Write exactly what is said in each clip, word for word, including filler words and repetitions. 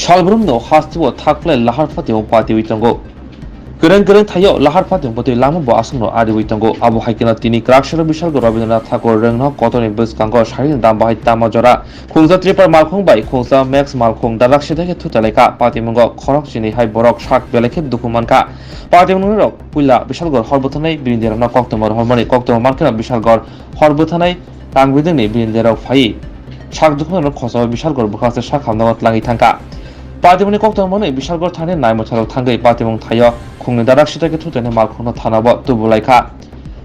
Salbrumno hasteo thakle lahar phatio patiwi tongo. Kwrwng kwrwng thaio lahar phatio bwtwi lama bo aswkno ariwi tongo. Abo hai kheno tini kwraksalo Bishalgarh Rabindranath Thakur rwngno kotorni bwskango sarino dam bahai tama jora khungsa tripar malkhung bai khungsa Max malkhung dadak sithai khe thuta laikha. Patimungo khorok chini hai borok sak belai khe dukhu mankha. Patimungni rok puila Bishalgarh hor bwthanai bini derano koktwma rohormani koktwma mankhe Bishalgarh hor bwthanai Tang bidingni bini derok phai sak dukhuno khosao Bishalgarh bwkhaste sak hamnago tlangwi thangkha. Patimungni koktwma manwi Bishalgarh thani naimwthalo thangwi patimung thaio khungni dadak sithai khe thutani malkhungno thanabo tubulaikha.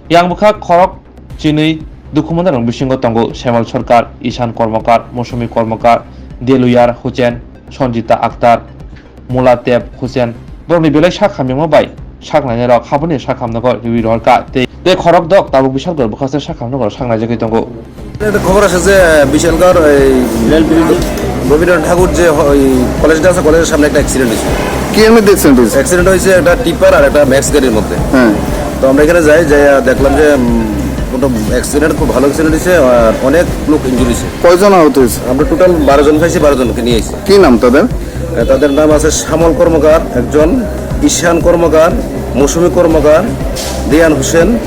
Yang bwkha khorok chinwi dukhu manarok bisingo tongo Semal Sarkar, Ishan Kormokar, Mosumi Kormokar, Deluyar Hussain, Sanjita Akhtar, Mula Tep Hussain borokni belai sak hamyama bai sak nainai rok haboni sak hamnago riwi rohorkha tei tei khorok dok tabuk Bishalgarh bwkhaste sak hamnago sak naijagwi tongo. একটা খবর আসে যে বিশালগড় এই রবীন্দ্রনাথ ঠাকুর যে হ- ওই কলেজটা আছে, কলেজের সামনে একটা অ্যাক্সিডেন্ট হয়েছে। কি এমনি দেখছেন তুই? অ্যাক্সিডেন্ট হয়েছে একটা টিপার আর একটা ম্যাক্স গাড়ির মধ্যে। হ্যাঁ। তো আমরা এখানে যাই, যাই, আহ, দেখলাম যে উম, কোনো অ্যাক্সিডেন্ট, খুব ভালো অ্যাক্সিডেন্ট হয়েছে, আর অনেক লোক ইনজুরি হয়েছে। কয়জন আহত হয়েছে? আমরা টোটাল বারো জন পাইছি, বারো জনকে নিয়ে এসেছি। কি নাম তাদের? আহ, তাদের নাম আছে শ্যামল কর্মকার একজন, ঈশান কর্মকার, মৌসুমী কর্মকার, দেয়ান হোসেন,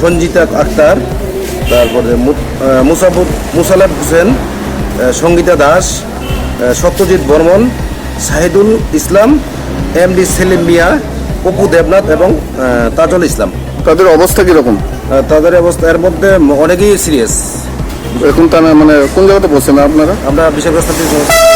সঞ্জিতা আক্তার, তারপরে মু- আহ, মুসাফুর মুসালেব হোসেন, আহ, সঙ্গীতা দাস, আহ, সত্যজিৎ বর্মন, শাহিদুল ইসলাম, এমডি সেলিম মিয়া, অপু দেবনাথ এবং আহ, তাজুল ইসলাম। তাদের অবস্থা কিরকম? আহ, তাদের অবস্থা এর মধ্যে ম- অনেকেই সিরিয়াস। এখন তারা মানে কোন জায়গাতে পড়ছেন আপনারা? আমরা বিশালগড় সাব ডিভিশন।